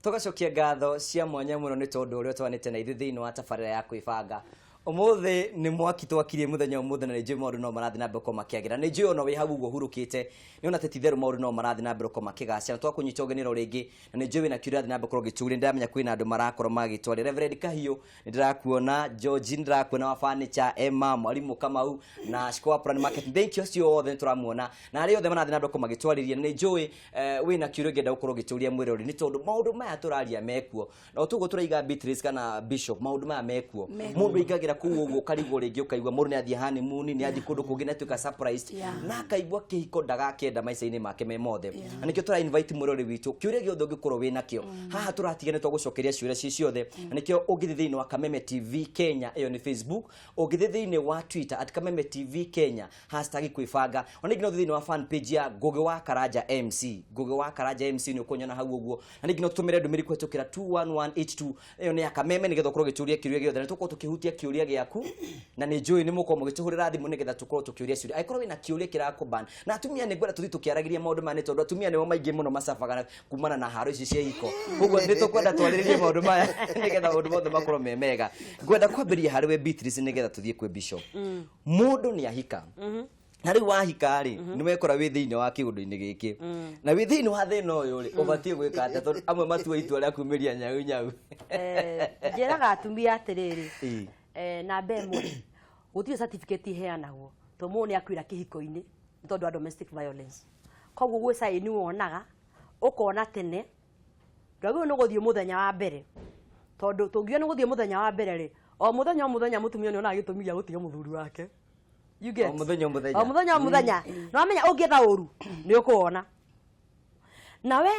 Tũgacokia ngatho cia mwanya mũno nĩ tondũ ũrĩa ũtwanĩte na ithuĩ thĩinĩ wa tabarĩra ya kwĩbanga. Ũmũthĩ nĩ mwaki twakirie mũthenya ũmũthĩ na nĩ njũĩ maũndũ no marathiĩ na mbere gũkorwo makĩagĩra. Nĩ njũĩ ona wĩ hau ũguo ũhurũkĩte nĩ ona atĩ ti itherũ maũndũ no marathiĩ na mbere gũkorwo makĩgacĩra. Na twakũnyita ũgeni oro rĩngĩ na nĩ njũĩ wĩna kĩũria ũrathiĩ na mbere gũkorwo ũgĩtũria. Nĩ ndĩramenya kwĩna andũ marakorwo magĩtwarĩra. Reverend Kahiũ nĩ ndĩrakuona, George nĩ ndĩrakuona wa furniture, Emma, Mwarimũ Kamau na Shiko wa Plan Market. Thank you acio othe nĩ tũramuona na arĩa othe marathiĩ na mbere gũkorwo magĩtwarĩria. Nĩ njũĩ wĩna kĩũria ũngĩenda gũkorwo ũgĩtũria mwĩrori nĩ tondũ maũndũ maya tũraria mekuo na o toguo tũraiga Beatrice kana Bishop maũndũ maya mekuo mũndũ aingagĩra kũu ũguo ũkarigwo rĩngĩ ũkaigua mũndũ nĩ athiĩ honeymoon nĩ athiĩ kũndũ kũngĩ na atuĩka surprised na akaigua kĩhiko ndagakĩenda maica-inĩ make me mothe. Na nĩkĩo tũra invite mwĩrori witũ kĩũria gĩothe ũngĩkorwo wĩ nakĩo haha tũratiga nĩ twagũcokeria ciũria ci ciothe. Na nĩkĩo ũngĩthiĩ thĩinĩ wa Kameme TV Kenya, ĩyo nĩ Facebook, ũngĩthiĩ thĩinĩ wa Twitter @KamemeTVKenya #kwĩbanga, ona ningĩ no ũthiĩ thĩinĩ wa fan page ya Ngũgĩ wa Karanja MC, Ngũgĩ wa Karanja MC, nĩ ũkũnyona hau ũguo. Na ningĩ no tũtũmĩre ndũmĩrĩri kũhetũkĩra 21182, ĩyo nĩ ya Kameme, nĩgetha ũkorwo ũgĩtũria kĩũria gĩothe na tũkorwo tũkĩhutia kĩũria gĩaku. Na nĩ njũĩ nĩ mũkorwo mũgĩtũhũrĩra thimũ nĩgetha tũkorwo tũkĩũria ciũria angĩkorwo wĩna kĩũria kĩrakũban. Na atumia nĩ ngwenda tũthiĩ tũkĩaragĩria maũndũ maya nĩ tondũ atumia nĩo maingĩ mũno macabaga kumana na haro ici cia ihiko, koguo nĩ tũkwenda twarĩrĩrie maũndũ maya nĩgetha maũndũ mothe makorwo me mega. Ngwenda kwambĩrĩria harĩ we Beatrice nĩgetha tũthiĩ kwĩ Bishop. Mũndũ nĩ ahika na rĩu wahika rĩ, nĩ wekora wĩ thĩinĩ wa kĩũndũ-inĩ gĩkĩ na wĩ thĩinĩ wa thĩna ũyũ rĩ, ũbatiĩ gwĩka atĩa? Tondũ amwe matua itua rĩa kumĩria nyau nyau. Njĩraga atumia atĩrĩrĩ, namba ĩmwe, gũtirĩ certificate iheanagwo tondũ mũndũ nĩ akuĩra kĩhiko-inĩ nĩ tondũ wa domestic violence. Koguo gwĩ sign wonaga, ũkona tene ndwagĩrĩirwo nĩ gũthiĩ mũthenya wa mbere, tondũ tũngiuga nĩ gũthiĩ mũthenya wa mbere rĩ, o mũthenya o mũthenya mũtumia nĩ onaga gĩtũmi gĩa gũtiga mũthuri wake. You get? O mũthenya o mũthenya. O mũthenya o mũthenya. Na wamenya ũngĩetha ũru nĩ ũkũwona. Nawe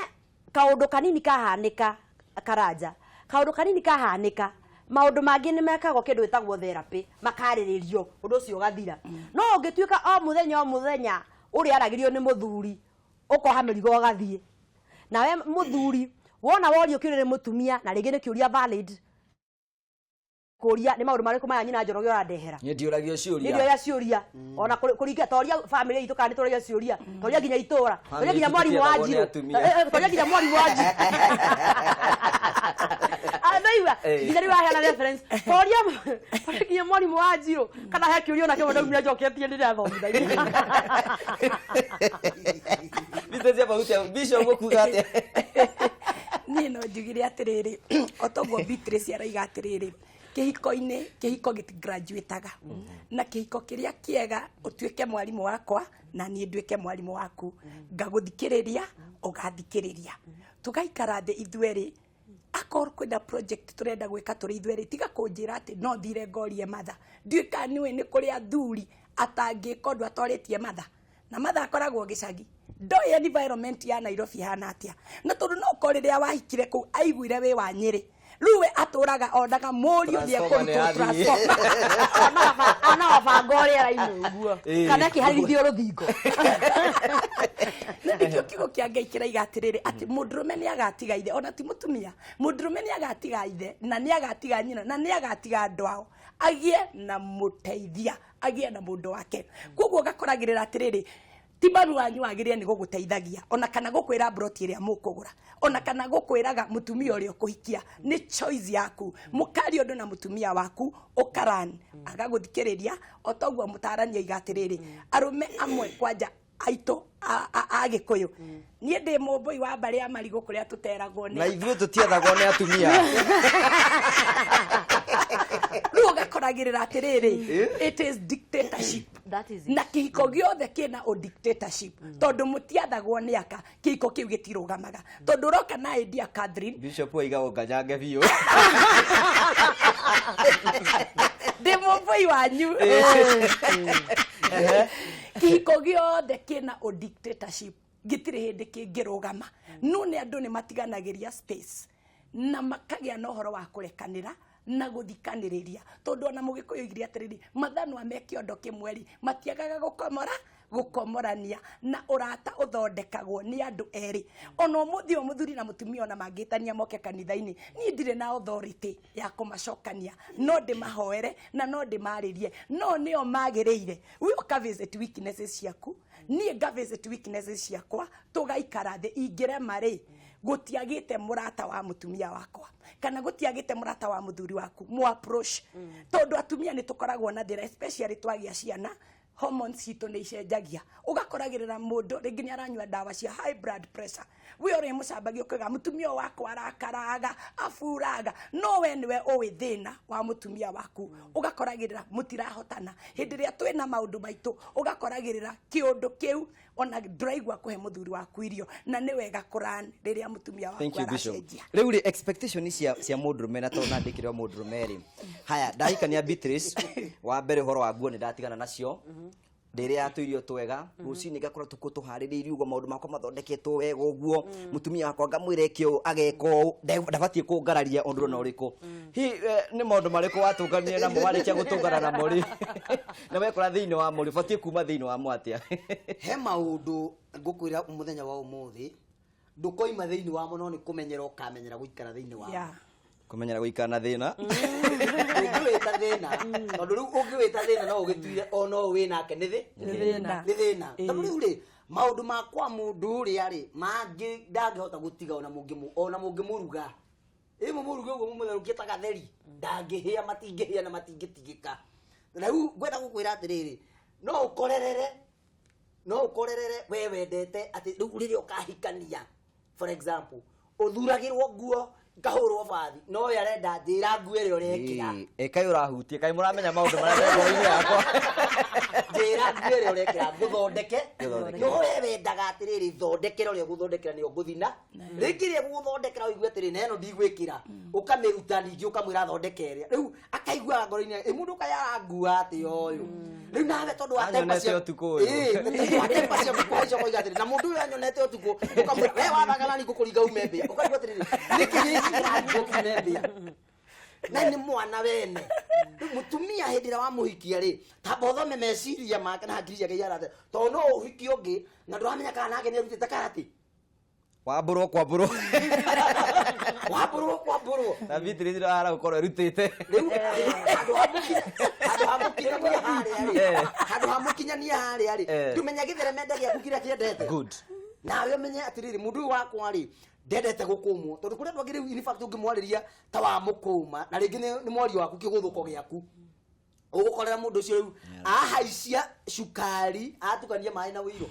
kaũndũ kanini kahanĩka Karanja, kaũndũ kanini kahanĩka, maũndũ mangĩ nĩ mekagwo kĩndũ gĩtagwo therapy, makarĩrĩrio, ũndũ ũcio ũgathira. No ũngĩtuĩka o mũthenya o mũthenya ũrĩa aragĩrio nĩ mũthuri, ũkoha mĩrigo ũgathiĩ. Nawe mũthuri wona worio kĩũria nĩ mũtumia na rĩngĩ nĩ kĩũria valid, kũria nĩ maũndũ marĩkũ maya nyina Njoroge ũrandehera? Niĩ ndiũragio ciũria. Nĩ ndioya ciũria ona kũringa toria family itũ kana nĩ tũragia ciũria, toria nginya itũra, toria nginya itũ mwarimũ wa tũtiethagwo nĩ Njirũ. atumia. Toria nginya mwarimũ wa Njirũ. Ah, ndaigua nginya rĩu aheana reference, toria toria nginya mwarimũ wa Njirũ kana he kĩũria ona kĩmwe ndaumire njoketie ndĩrathomithagia. Mr. Siabahutia, Bishop ũkuga atĩa? Niĩ no njugire atĩrĩrĩ, o toguo Beatrice araiga atĩrĩrĩ, kĩhiko-inĩ, kĩhiko gĩtigraduĩtaga, na kĩhiko kĩrĩa kĩega ũtuĩke mwarimũ wakwa na niĩ nduĩke mwarimũ waku, ngagũthikĩrĩria ũgathikĩrĩria, tũgaikara thĩ ithuerĩ. Akorwo kwĩna project tũrenda gwĩka tũrĩ ithuerĩ, tiga kũnjĩra atĩ no thire ngorie matha. Ndiũĩ kana nĩũĩ nĩ kũrĩ athuri atangĩka ũndũ atorĩtie matha, na matha akoragwo gĩcagi, ndoĩ environment ya Nairobi ihana atĩa. Na tondũ no ũkorwo rĩrĩa wahikire kũu aiguire wĩ wa Nyĩrĩ, rĩu we atũraga onaga mũriũ nĩ Transformer nĩ ekũrutwo yathiĩ. transformer. Onaga banga ũrĩa araina ũguo kana akĩharithio rũthingo. Na nĩkĩo kiugo kĩa Ngai kĩraiga atĩrĩrĩ, atĩ mũndũrũme nĩ agatiga ithe, ona ti mũtumia, mũndũrũme nĩ agatiga ithe na nĩ agatiga nyina na nĩ agatiga andũ ao, agĩe na mũteithia, agĩe na mũndũ wake. Koguo ũgakoragĩrĩra atĩrĩrĩ, ti mami wanyu wagĩrĩire nĩ gũgũteithagia, ona kana gũkwĩra mburoti ĩrĩa mũkũgũra, ona kana gũkwĩraga mũtumia ũrĩa ũkũhikia. Nĩ choice yaku. Mũkaria ũndũ na mũtumia waku, ũkaran agagũthikĩrĩria. O toguo mũtarani oiga atĩrĩrĩ, arũme amwe kwanja aitũ a Gĩkũyũ, niĩ ndĩ mũmbũi wa mbarĩ ya marigũ kũrĩa tũteragwo nĩ Na ithuĩ tũtiethagwo nĩ atumia. Rĩu ũgakoragĩrĩra atĩrĩrĩ, it is dictatorship. That is it. Na kĩhiko gĩothe kĩna ũ dictatorship, tondũ mũtiathagwo nĩ aka, kĩhiko kĩu gĩtirũgamaga, tondũ ũroka na idea Catherine. Bishop oiga ũnganyange biũ. Ndĩ mũmbũi wanyu. Kĩhiko gĩothe kĩna ũ dictatorship gĩtirĩ hĩndĩ kĩngĩrũgama. No nĩ andũ nĩ matiganagĩria space na makagĩa na ũhoro wa kũrekanĩra na gũthikanĩrĩria, tondũ ona mũgĩkũyũ oigire atĩrĩrĩ, mathanwa me kĩondo kĩmwe rĩ, matiagaga gũkomora gũkomorania. Na ũrata ũthondekagwo nĩ andũ erĩ. Ona ũmũthĩ ũyũ mũthuri na mũtumia ona mangĩtania moke kanitha-inĩ, niĩ ndirĩ na authority ya kũmacokania, no ndĩmahoere na no ndĩmarĩrie, no nĩo magĩrĩire. We ũka visit weaknesses ciaku, niĩ nga visit weaknesses ciakwa, tũgaikara thĩ. Ingĩrema rĩ, Gũtiagĩte mũrata wa mũtumia wakwa kana gũtiagĩte mũrata wa mũthuri waku mu approach, tondũ atumia nĩ tũkoragwo na thĩna, especially twagĩa ciana, hormones citũ nĩ icenjagia. Ũgakoragĩrĩra mũndũ rĩngĩ nĩ aranyua ndawa cia high blood pressure, we ũrĩ mũcambagia ũkauga mũtumia ũyũ wakwa arakaraga, aburaga, no we nĩwe ũĩ thĩna wa mũtumia waku. Ũgakoragĩrĩra mũtirahotana hĩndĩ ĩrĩa twĩna maũndũ maitũ, ũgakoragĩrĩra kĩũndũ kĩu ona ndũraigua kũhe mũthuri waku irio, na nĩ wega kũran rĩrĩa mũtumia waku Thank you, Bishop. aracenjia. Rĩu rĩ, expectation cia mũndũrũme, na tondũ nandĩkĩre o mũndũrũme rĩ, haya ndahikania Beatrice wa mbere, ũhoro wa nguo nĩ ndatigana nacio, ndĩrĩa tũirio twega rũcinĩ, ngakorwo tũkũ tũharĩrĩirie ũguo, maũndũ makwa mathondeketwo wega ũguo, mũtumia wakwa ngamwĩra eke ũũ, ageka ũũ, ndabatiĩ kũngararia ũndũ ona ũrĩkũ. Hi nĩ maũndũ marĩkũ watũnganire namo, warĩkia gũtũngana namo rĩ, na wekora thĩinĩ wamo rĩ, ũbatiĩ kuma thĩinĩ wamo atĩa? He maũndũ ngũkwĩra mũthenya wa ũmũthĩ ndũkoima thĩinĩ wamo, no nĩ kũmenyera ũkamenyera gũikara thĩinĩ wamo. Kũmenyera gũikara na thĩna. Ũngĩwĩta thĩna, tondũ rĩu ũngĩwĩta thĩna no ũgĩtuire o no wĩ nake nĩ thĩ. Nĩ thĩna. Nĩ thĩna, tondũ rĩu rĩ, maũndũ ma kwa mũndũ ũrĩa rĩ mangĩ ndangĩhota gũtiga, ona mũngĩmũruga, ĩ mũmũruge ũguo mũmũtherũkie ta gatheri, ndangĩhĩa, matingĩhĩa na matingĩtigĩka. Rĩu ngwenda gũkwĩra atĩrĩrĩ, no ũkorerere we wendete atĩ rĩu rĩrĩa ũkahikania, for example, ũthuragĩrwo nguo, ngahũrwo bathi, no we arenda njĩra nguo ĩrĩa ũrekĩra. Ĩ kaĩ ũrahutia, kaĩ mũramenya maũndũ marĩa me ngoro-inĩ yakwa. Njĩra nguo ĩrĩa ũrekĩra ngũthondeke. Ngũthondeke. No we wendaga atĩrĩrĩ, thondekera ũrĩa ũgũthondekera nĩyo ngũthina rĩngĩ, ĩrĩa gũgũthondekera ũigue atĩrĩ na ĩno ndigwĩkĩra, ũkamĩruta, ningĩ ũkamwĩra thondeke ĩrĩa rĩu akaiguaga ngoro-inĩ, ĩ mũndũ kaĩ arangua atĩa ũyũ rĩu nawe tondũ wa temper Anyonete ũtukũ ũyũ. Ĩ, tondũ wa temper ciaku kũhaica, ũkoiga atĩrĩ na mũndũ ũyũ anyonete ũtukũ, ũkamwĩra we wathaga nani ngũkũringa ume mbĩa, ũkaigua atĩrĩrĩ, nĩkĩ gĩkĩ kĩranjia kiume mbĩa na nĩ mwana wene. Rĩu mũtumia hĩndĩ ĩrĩa wamũhikia rĩ, tamba ũthome meciria make na hakiri ciake iharate, tondũ no ũhiki ũngĩ na ndũramenya kana nake nĩ arutĩte karati. Wambũrwo kwambũrwo. Wambũrwo kwambũrwo. Na Beatrice ndahara gũkorwo ĩrutĩte. Rĩu handũ ha mũkinyania harĩa rĩ, handũ ha mũkinyania harĩa rĩ, ndũmenya gĩtheremende gĩaku kĩrĩa kĩendete. Nawe ũmenye atĩrĩrĩ, mũndũ ũyũ wakwa rĩ, ndendete gũkũmwo, tondũ kũrĩ andũ angĩ rĩu in fact ũngĩmwarĩria ta wa mũkũma, na rĩngĩ nĩ mwario waku kĩgũthũko gĩaku, ũgũkorera mũndũ ũcio rĩu ahaicia cukari, atukania maĩ na ũiro.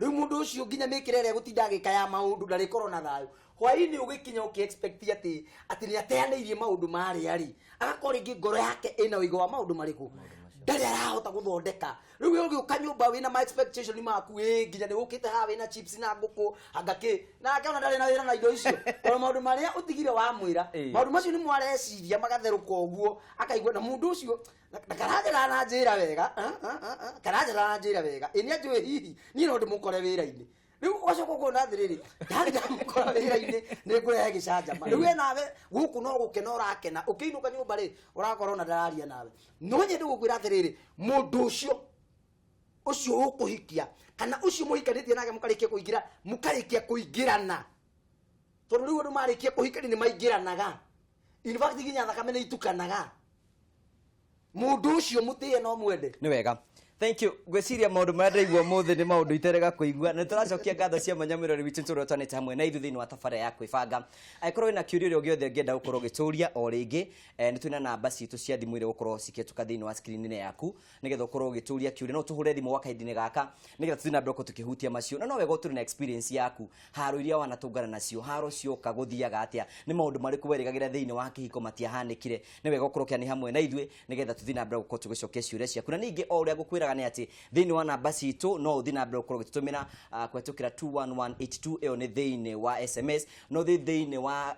Rĩu mũndũ ũcio nginya mĩkĩre ĩrĩa gũtinda agĩka ya maũndũ, ndarĩkorwo na thayũ. Hwainĩ ũgĩkinya ũkĩ expect atĩ nĩ ateanĩirie maũndũ marĩa rĩ, agakorwo rĩngĩ ngoro yake ĩna ũigo wa maũndũ marĩkũ ndarĩ arahota gũthondeka. Rĩu we ũgĩũka nyũmba wĩna ma expectation maku, ĩ nginya nĩ ũkĩte haha wĩna chips na ngũkũ anga kĩ, nake ona ndarĩ na wĩra na indo icio, tondũ maũndũ marĩa ũtigire wamwĩra, maũndũ macio nĩ mwareciria magatherũka ũguo, akaigua na mũndũ ũcio na karanjara na njĩra wega, ah, ah, ah, ah, karanjara na njĩra wega, ĩ nĩ anjũĩ hihi niĩ no ndĩmũkore wĩra-inĩ. Rĩu ũgacoka ũkona atĩrĩrĩ, ndathi ndamũkora wĩra-inĩ nĩ ngũrehe gĩcanjama. Rĩu we nawe gũkũ no gũkena ũrakena, ũkĩinũka nyũmba rĩ, ũrakorwo ona ndararia nawe. No nyende gũkwĩra atĩrĩrĩ, mũndũ ũcio ũcio ũkũhikia kana ũcio mũhikanĩtie nake, mũkarĩkia kũingĩra, mũkarĩkia kũingĩrana, tondũ rĩu andũ marĩkia kũhikania nĩ maingĩranaga, in fact nginya thakame nĩ itukanaga, mũndũ ũcio mũtĩe no mwende. Nĩ wega, thank you. Ngwĩciria maũndũ marĩa ndaigua ũmũthĩ nĩ maũndũ iterega kũigua, na nĩtũracokia ngatho cia mwanya mwĩrori witũ tũrĩa twanĩte hamwe na ithuĩ thĩinĩ wa tabarĩra ya kwĩbanga. Angĩkorwo wĩna kĩũria ũrĩa gĩothe ũngĩenda gũkorwo ũgĩtũria o rĩngĩ, nĩ twĩna namba citũ cia thimũ iria gũkorwo cikĩhetũka thĩinĩ wa screen-inĩ yaku, nĩgetha ũkorwo ũgĩtũria kĩũria. No tũhũre thimũ gwa kahinda-inĩ gaka, nĩgetha tũthiĩ na mbere gũkorwo tũkĩhutia macio. Na no wega ũtũrĩ na experience yaku, haro iria wanatũngana nacio, haro cioka gũthiaga atĩa, nĩ maũndũ marĩkũ werĩgagĩra thĩinĩ wa kĩhiko matiahanĩkire. Nĩ wega ũkorwo ũkĩaranĩria hamwe na ithuĩ, nĩgetha tũthiĩ na mbere gũkorwo tũgĩcokia ciũria ciaku. Na ningĩ o ũrĩa ngũkwĩraga nĩ atĩ thĩinĩ wa namba citũ no ũthiĩ na mbere gũkorwo ũgĩtũtũmĩra kũhetũkĩra 21182, ĩyo nĩ thĩinĩ wa SMS. No ũthiĩ thĩinĩ wa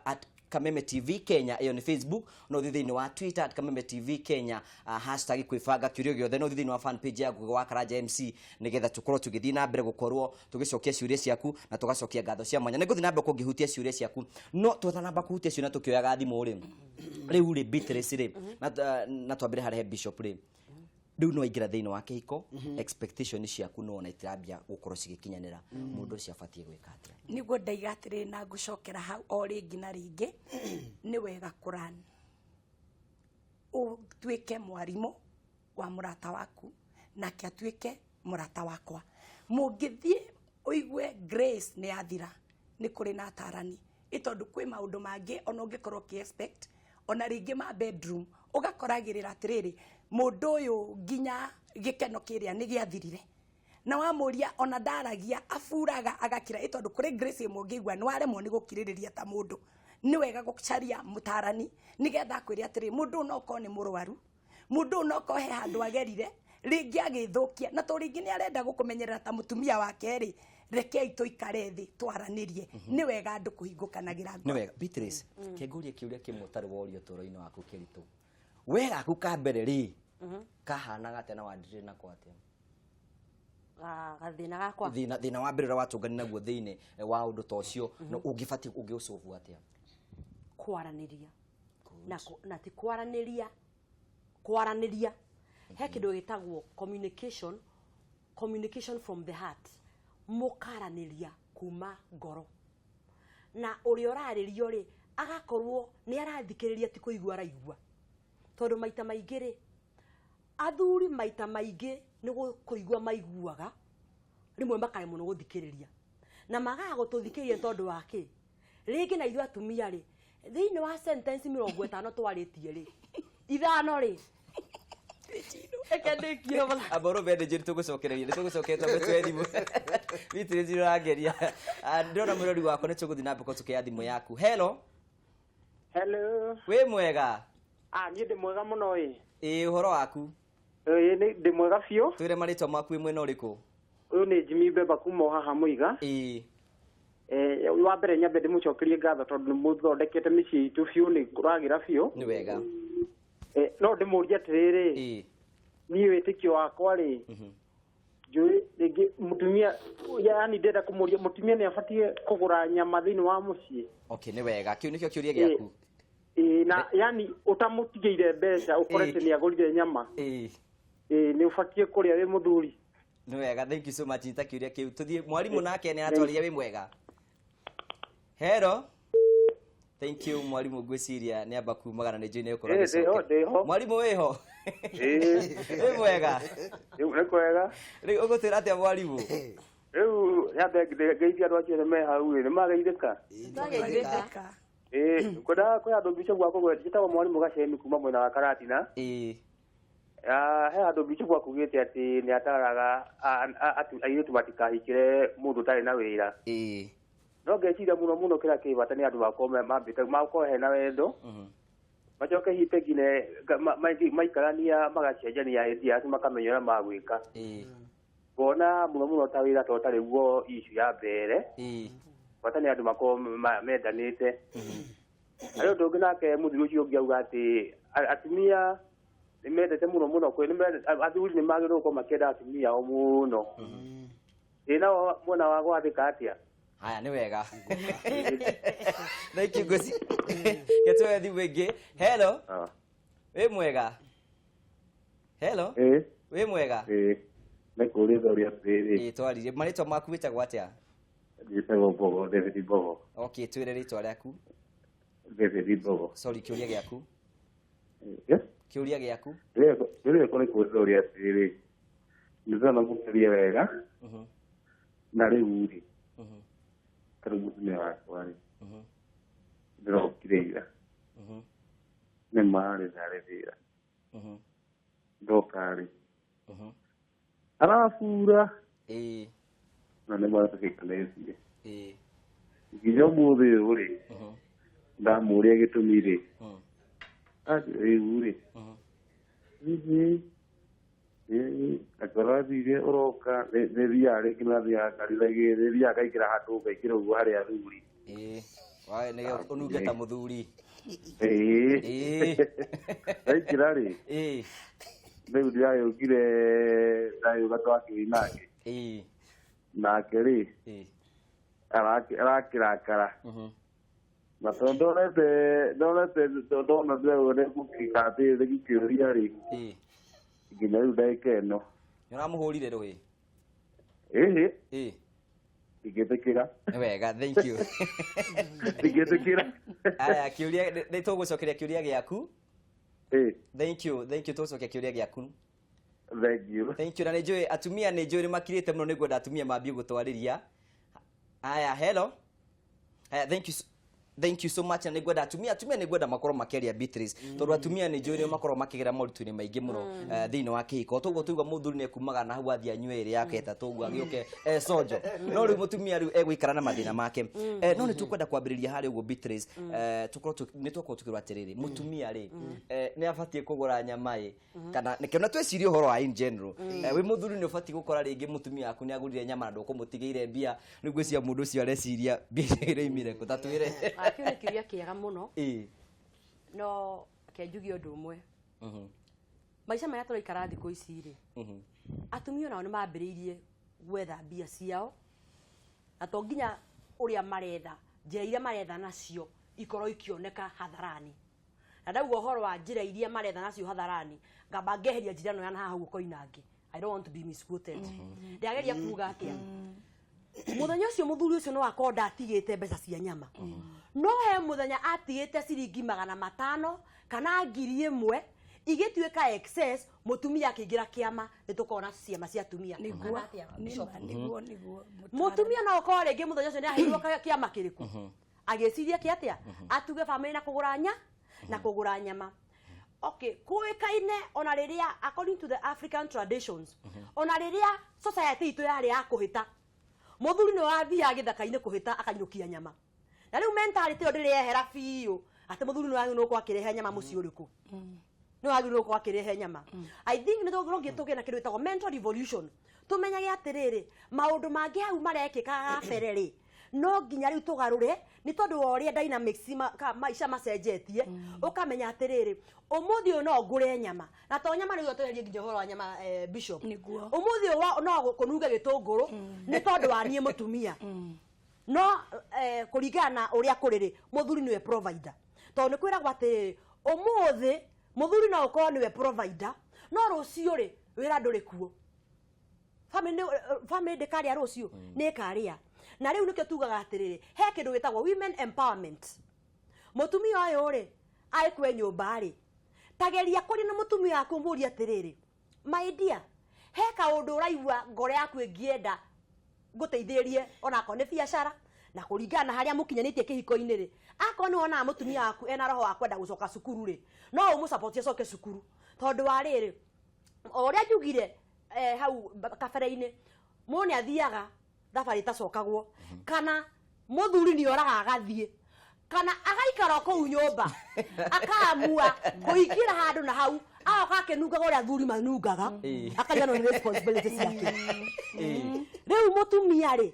@KamemeTV Kenya, ĩyo nĩ Facebook. No ũthiĩ thĩinĩ wa Twitter @KamemeTV Kenya, #kwĩbanga, kĩũria gĩothe. No ũthiĩ thĩinĩ wa fan page ya Ngugi wa Karanja MC, nĩgetha tũkorwo tũgĩthiĩ na mbere gũkorwo tũgĩcokia ciũria ciaku na tũgacokia ngatho cia mwanya. Nĩ ngũthiĩ na mbere kũngĩhutia ciũria ciaku, no tũtanamba kũhutia ciũria na tũkĩoyaga thimũ rĩ, rĩu rĩ, Beatrice rĩ, na twambĩre harĩa he Bishop rĩ, rĩu no aingĩra thĩinĩ wa kĩhiko, expectation ciaku no ona itirambia gũkorwo cigĩkinyanĩra, mũndũ ũcio abatiĩ gwĩka atĩa? Nĩguo ndaiga atĩrĩrĩ, na ngũcokera hau o rĩngĩ na rĩngĩ, nĩ wega kũran ũtuĩke mwarimũ wa mũrata waku nake atuĩke mũrata wakwa. Mũngĩthiĩ ũigue grace nĩ yathira. Nĩ kũrĩ na atarani, ĩ tondũ kwĩ maũndũ mangĩ ona ũngĩkorwo ũkĩ expect ona rĩngĩ ma bedroom, ũgakoragĩrĩra atĩrĩrĩ, mũndũ ũyũ nginya gĩkeno kĩrĩa nĩ gĩathirire, na wamũria ona ndaragia, aburaga agakira, ĩ tondũ kũrĩ grace ĩmwe ũngĩigua nĩ waremwo nĩ gũkirĩrĩria ta mũndũ. Nĩ wega gũcaria mũtarani nĩgetha akwĩre atĩrĩ, mũndũ ũyũ no ũkorwo nĩ mũrwaru, mũndũ ũyũ no ũkorwo he handũ agerire rĩngĩ agĩthũkia, na to rĩngĩ nĩ arenda gũkũmenyerera ta mũtumia wake rĩ. Rekei tũikare thĩ twaranĩrie. Nĩ wega andũ kũhingũkanagĩra Nĩ ngoro. Wega, Beatrice, kĩngũrie kĩũria kĩmwe ũtarĩ worio ũtũũro-inĩ waku kĩritũ. We gaku ka mbere rĩ, kahanaga atĩa na wandirire nako atĩa? Gathĩna gakwa? Thĩna wa mbere ũrĩa watũngani naguo thĩinĩ wa ũndũ ta ũcio, na ũngĩbatiĩ ũngĩũcobu atĩa? Kwaranĩria na, na ti kwaranĩria, kwaranĩria he kĩndũ gĩtagwo communication, communication from the heart. Mũkaranĩria kuma ngoro, na ũrĩa ũrarĩrio rĩ, agakorwo nĩ arathikĩrĩria, ti kũigua araigua, tondũ maita maingĩ rĩ, athuri maita maingĩ nĩ kũigua maiguaga, rĩmwe makaremwo nĩ gũthikĩrĩria, na magaga gũtũthikĩrĩria tondũ wa kĩ? Rĩngĩ na ithuĩ atumia rĩ, thĩinĩ wa sentence 50 twarĩtie rĩ, 5 rĩ, reke ndĩkie. Amba ũrũme nĩ njĩri, tũgũcokereria, nĩ tũgũcokeria twambe tuoe thimũ. Beatrice ũrangeria. Ndĩrona mwĩrori wakwa, nĩ tũgũthiĩ na mbere tũkĩoya thimũ yaku. Hello. Hello. Wĩ mwega? Ah, niĩ ndĩ mwega mũno ĩ. Ĩĩ, ũhoro waku? Ĩĩ, nĩ ndĩ mwega biũ. Twĩre marĩtwa maku, wĩ mwena ũrĩkũ? Ũyũ nĩ Jimmy Mbemba kuma o haha Mũiga. Wa mbere nyambe ndĩmũcokerie ngatho tondũ nĩ mũthondekete mĩciĩ itũ biũ, nĩ kũragĩra biũ. Nĩ wega. No ndĩmũrie atĩrĩrĩ, niĩ wĩtĩkio wakwa rĩ, njũĩ rĩngĩ mũtumia, yani ndĩrenda kũmũria, mũtumia nĩ abatiĩ kũgũra nyama thĩinĩ wa mũciĩ? Okay, nĩ wega, kĩu nĩkĩo kĩũria gĩaku? Ĩĩ, na yani ũtamũtigĩire mbeca, ũkorete nĩ agũrire nyama, ĩĩ, nĩ ũbatiĩ kũrĩa wĩ mũthuri? Nĩ wega, thank you so much. Nita kĩũria kĩu tũthiĩ mwarimũ nake nĩ aratwarĩria. Wĩ mwega? Hello, thank you. Mwarimũ ngwĩciria nĩ amba kumagana, nĩ njũĩ nĩ ũkorwo Ĩĩ, ndĩho, agĩcokia. ndĩho. Mwarimũ, wĩho? Ĩĩ. Wĩ mwega? Rĩu nĩ kwega. Rĩu ũgũtwĩra atĩa, mwarimũ? Rĩu nyambe ngeithia andũ acio me hau ĩ, nĩ mageithĩka? Twageithĩka. Ĩĩ, ngwendaga kwĩ handũ Bishop wakũgweta, njĩtagwo mwarimũ Gacemi kuma mwena wa Karatina. He handũ Bishop akugĩte atĩ nĩ ataraga airĩtu matikahikĩre mũndũ ũtarĩ na wĩra. No ngeciria mũno mũno kĩrĩa kĩ bata nĩ andũ makorwo mambĩte makorwo hena wendo, macoke hihi pengine maikarania magacenjania ideas, makamenya ũrĩa magwĩka. Ngona mũno mũno ta wĩra to ũtarĩ guo issue ya mbere, bata nĩ andũ makorwo mendanĩte. Harĩ ũndũ ũngĩ nake mũthuri ũcio ũngĩ auga atĩ atumia nĩ mendete mũno mũno athuri nĩ magĩrĩirwo gũkorwo makĩenda atumia ao mũno. Ĩ nao mwena wa gwathĩka atĩa? Haya, nĩ wega, thank you. Ngwĩci gĩtũhe thimũ ĩngĩ. Hello, wĩ mwega? Hello. Ĩĩ. Wĩ mwega? Ĩĩ, nĩ kũũria ũria atĩrĩrĩ. Ĩĩ, twaririe marĩtwa maku, wĩtagwo atĩa? Njĩtagwo Mbogo, David Mbogo. Okay, twĩre rĩtwa rĩaku. David Mbogo. Sorry, kĩũria gĩaku? Eh? Kĩũria gĩaku? Ndĩreka nĩ kũũria ũria atĩrĩrĩ, nĩ ndĩrona mũkĩaria wega, na rĩu rĩ, tarĩu mũtumia wakwa rĩ, ndĩrokire ira, nĩ marĩ ndarĩ wĩra, ndoka rĩ, arabura, na nĩ matũgĩkanĩtie nginya ũmũthĩ ũyũ rĩ, ndamũria gĩtũmi rĩ, rĩu rĩ, hihi angorwo athire ũroka nĩ thiaga rĩngĩ na thiaga ngariragie, nĩ thiaga ngaingĩra handũ ngaingĩra ũguo harĩa athuri. Ĩĩ. Wae nĩgetha ũnunge ta mũthuri. Ĩĩ. Ndaingĩra rĩ, rĩu ndĩrayũkire, ndayũka twakĩrĩ nake, nake rĩ, arakĩrakara, na tondũ ndonete ndona ndĩrauga nĩngũkĩka atĩrĩ, ngĩkĩũria rĩ, nginya rĩu ndagĩka ĩno. Nĩ ũramũhũrire rũĩ? Ĩhĩ. Ingĩtĩkĩra. Nĩ wega, thank you. Ingĩtĩkĩra. Aya, kĩũria nĩ tũgũcokeria kĩũria gĩaku. Thank you, thank you, tũgũcokia kĩũria gĩaku. Thank you. Thank you. Na nĩ njũĩ atumia, nĩ njũĩ nĩ makirĩte mũno, nĩ ngwenda atumia mambie gũtwarĩria. Aya, hello. Haya, thank you so much. Na nĩngwenda atumia nĩngwenda makorwo makĩaria, Beatrice, tondũ atumia nĩ njũĩ nĩo makorwo makĩgera moritũ-inĩ maingĩ mũno thĩinĩ wa kĩhiko. Toguo tuigua mũthuri nĩ ekumaga na hau athiĩ anyue ĩrĩ yake ĩtatũ ũguo agĩũke sonjo, no rĩu mũtumia rĩu egũikara na mathĩna make. No nĩ tũkwenda kwambĩrĩria harĩa ũguo, Beatrice. Tũkorwo nĩ twakorwo tukĩrwo atĩrĩrĩ, mũtumia rĩ, nĩ abatiĩ kũgũra nyama ĩ kana nĩkĩo na twĩcirie ũhoro wa in general. Wĩ mũthuri nĩ ũbatiĩ gũkora rĩngĩ mũtumia waku nĩ agũrire nyama na ndũkũmũtigĩire mbia. Rĩu ngwĩciria mũndũ ũcio areciria mbia iria imire kũ, ta twĩre. Ah, kĩu nĩ kĩũria kĩega mũno. No ke njuge ũndũ ũmwe. Maica marĩa tũraikara thikũ ici rĩ, atumia onao nĩ mambĩrĩirie gwetha mbia ciao, na to nginya ũrĩa maretha, njĩra iria maretha nacio ikorwo ikĩoneka hadharani. Na ndauga ũhoro wa njĩra iria maretha nacio hadharani, ngamba ngeheria njĩra ĩno ya na haha ũguo koinange. I don't want to be misquoted. Ndĩrageria kuga atĩa? Mũthenya ũcio mũthuri ũcio no akorwo ndatigĩte mbeca cia nyama, no he mũthenya atigĩte ciringi 500 kana 1000 igĩtuĩka excess, mũtumia akĩingĩra kĩama. Nĩ tũkorwo na ciama cia atumia. Nĩguo. Kana atĩa, Bishop? Nĩguo. Mũtumia no ũkorwo rĩngĩ mũthenya ũcio nĩ aheirwo kĩama kĩrĩkũ, agĩciria kĩ atĩa, atuge famĩlĩ na kũgũra nya na kũgũra nyama. Okay, kũĩkaine ona rĩrĩa, according to the African traditions, ona rĩrĩa society itũ yarĩ ya kũhĩta, mũthuri nĩ wathiaga gĩthaka-inĩ kũhĩta akainũkia nyama. Na rĩu mentality ĩyo ndĩrĩ biũ atĩ mũthuri nĩ wagĩrĩirwo gũkorwo akĩrehe nyama mũciĩ ũrĩkũ, nĩ wagĩrĩirwo gũkorwo akĩrehe nyama. I think nĩ no nginya tũgĩe na kĩndũ gĩtagwo mental revolution, tũmenyage atĩrĩrĩ, maũndũ mangĩ hau marekĩka gabere rĩ, no nginya rĩu tũgarũre nĩ tondũ wa ũrĩa dynamics maica macenjetie. Ũkamenya atĩrĩrĩ, ũmũthĩ ũyũ no ngũre nyama, na to nyama rĩu, tweherie nginya ũhoro wa nyama, Bishop. Ũmũthĩ ũyũ no kũnunge gĩtũngũrũ nĩ tondũ wa niĩ mũtumia, no kũringana na ũrĩa kũrĩ rĩ, mũthuri nĩwe provider, tondũ nĩ kwĩragwo atĩrĩrĩ, ũmũthĩ mũthuri no ũkorwo nĩwe provider, no rũciũ rĩ, wĩra ndũrĩ kuo. Family ndĩkarĩa rũciũ, nĩ ĩkarĩa. Na rĩu nĩkĩo tugaga atĩrĩrĩ, he kĩndũ gĩtagwo women empowerment. Mũtumia ũyũ rĩ, agĩkwe nyũmba rĩ, tageria kũrĩ na mũtumia waku, ũmũrie atĩrĩrĩ, "My dear, he kaũndũ ũraigua ngoro yaku ĩngĩenda ngũteithĩrĩrie, onakorwo nĩ biacara?" Na kũringana na harĩa mũkinyanĩtie kĩhiko-inĩ rĩ, akorwo nĩ wonaga mũtumia waku ena roho wa kwenda gũcoka cukuru rĩ, no ũmũsupport acoke cukuru, tondũ wa rĩrĩ, o ũrĩa njugire hau kabere-inĩ, mũndũ nĩ athiaga thabarĩ ĩtacokagwo, kana mũthuri nĩ oraga agathiĩ, kana agaikara o kũu nyũmba, akaamua kũingĩra handũ na hau agoka akĩnungaga ũrĩa athuri manungaga, akariganĩrwo nĩ responsibility ciake. Rĩu mũtumia rĩ,